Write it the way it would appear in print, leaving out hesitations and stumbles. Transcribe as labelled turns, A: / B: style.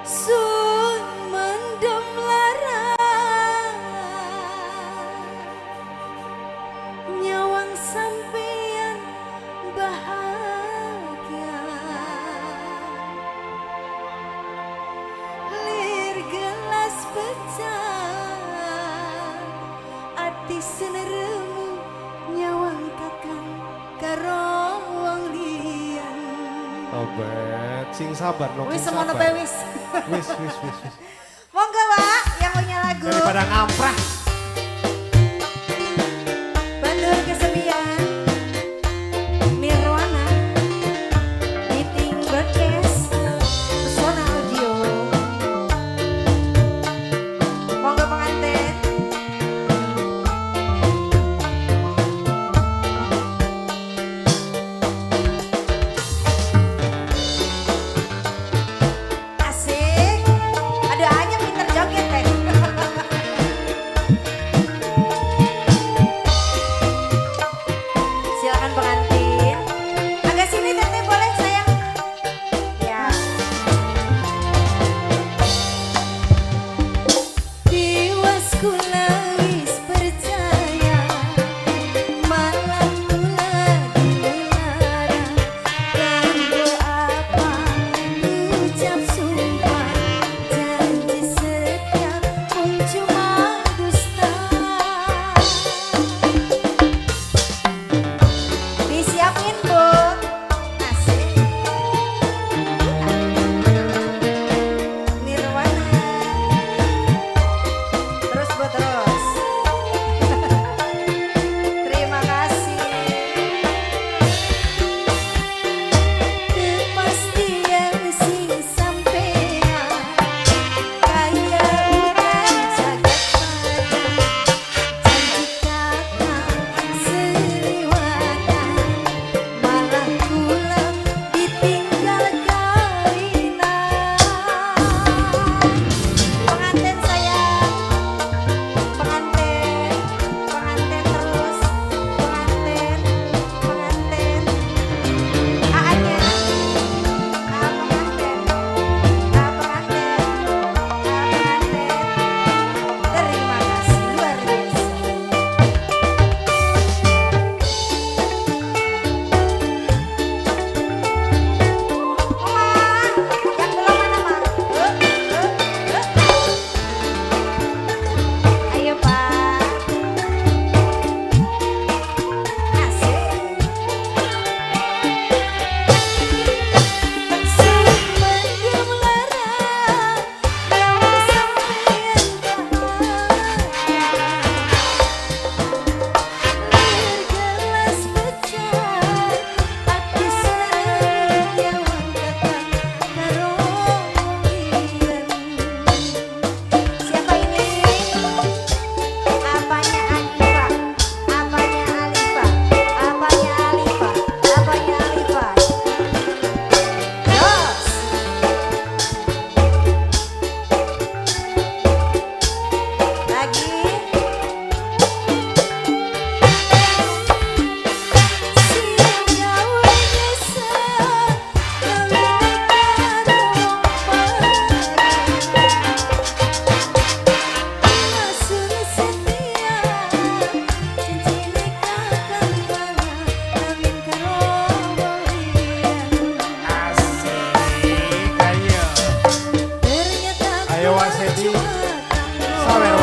A: Sun mendem lara nyawang sampeyan bahagia lir gelas pecah ati seneremu nyawang kakang karo wong liyan.
B: Tobat, sing sabar no.
A: Wis semono bae wis.
B: Wis wis wis wis.
A: Monggo Pak yang punya lagu.
B: Daripada ngamprah.
A: Bandur Kesepian Nirwana Meeting Broadcast Pesona Audio. Monggo pengantin. Asik. Aduh, hanya pinter joget teh. Silakan pengantin. Agak sini teteh boleh sayang. Ya. Tiwas kula wis percaya malah kula dilarang kanggo apa ucap sumpah janji setia mung cuma dusta. Disiapin Bu. Asik. Nirwana. Terus Bu terus. Terima kasih. Kepastian sing sampean kaya udan jagat maya janji kakang seliwatan malah kula ditinggal kawinan. Pengantin sayang, pengantin, pengantin terus, pengantin, pengantin. AA-nya, A pengantin, A pengantin, A pengantin. Terima kasih luar biasa. Oma, yang belum mana Ma? Eh, eh, eh. Ayo Pak. Asik. Sun mendem lara nyawang sampeyan bahagia lir gelas pecah ati seneng nyawang kakang karo wong liyan. Siapa ini? Apanya Alifa? Apanya Alifa? Apanya Alifa? Apanya Alifa? Jos. Lagi. Sing gawe nyesel kawin karo wong baru. Masul setia cincine kakang malah kawin karo wong liyan.
B: Asik, ayo.
A: Ternyata
B: Ayo, Wasedi.
A: cuma kanggo
B: Sawer